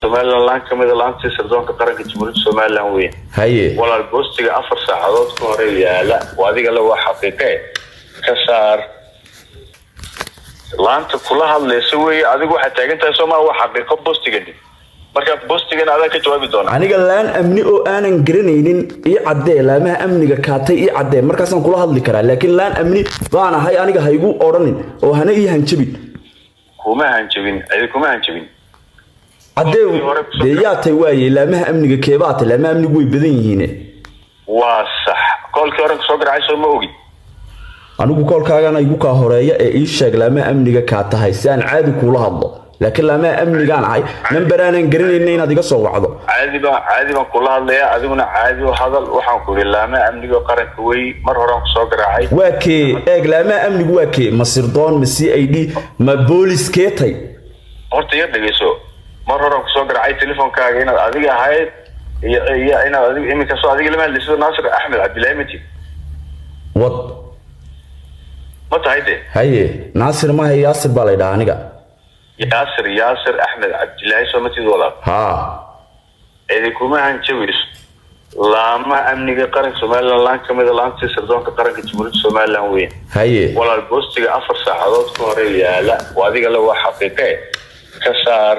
Somaliland, laan kamida laantii sirdoonka qaranka Jamhuuriyadda Somaliland weyn. Walaal, boostiga 4 saacadood ka hore yaala waa adiga le, waa xaqiiqee, ka saar. Laanta kula hadlaysa weeye, adigu waxaad taagan tahay soomaa, waa xaqiiqo. Boostiga dhig marka, boostigan adaa ka jawaabi doona. Aniga laan amni oo aanan garanaynin ii caddee. Laamaha amniga kaatay ii caddee, markaasaan kula hadli karaa. Laakiin laan amni baan ahay aniga ha igu odhanin oo hana ii hanjabin. Kuma hanjabin, cidi kuma hanjabin. Caddee dee, yaa tay waaye? Laamaha amniga keebaa tay? Laamaha amnigu way badan yihiine. Waa sax, koolkii hore soo garaacay soo ma ogid? Anigu koolkaagana igu kaa horeeya ee ii sheeg laamaha amniga kaa tahay si aan caadi kuula hadlo. Laakiin laamaha amnigaan ahay, namber aanan garanayna inaad iga soo wacdo. Caadi baan kula hadlayaa, adiguna caadi u hadal. Waxaan ku yidhi laamaha amniga qaranka wey, mar horaan kusoo garaacay. Waa kee? Eeg, laamaha amnigu waa kee? Ma sirdoon, ma CID, ma boolis, kee tay? Horta yar dhegeyso, mar horaan kusoo garaacay telefoonkaaga inaad adiga ahayd iyo inaad adiga iminka soo adiga lama hadlaysido. Naasir Axmed Cabdillahi mati? Wad. Ma tahay de? Haye, Naasir maha, Yaasir baa la ydhaha aniga. Yaasir, Yaasir Axmed Cabdillaahi soo matid, walaal? Haa. Cidi kuma hanjabayso. Laamaha amniga qaranka Somaliland, laan kamida laantii sirdoonka qaranka Jamhuuriyadda Somaliland weyn. Walaal, boostiga 4 saacadood ka hore yaala waa adiga le, waa xaqiiqee, ka saar.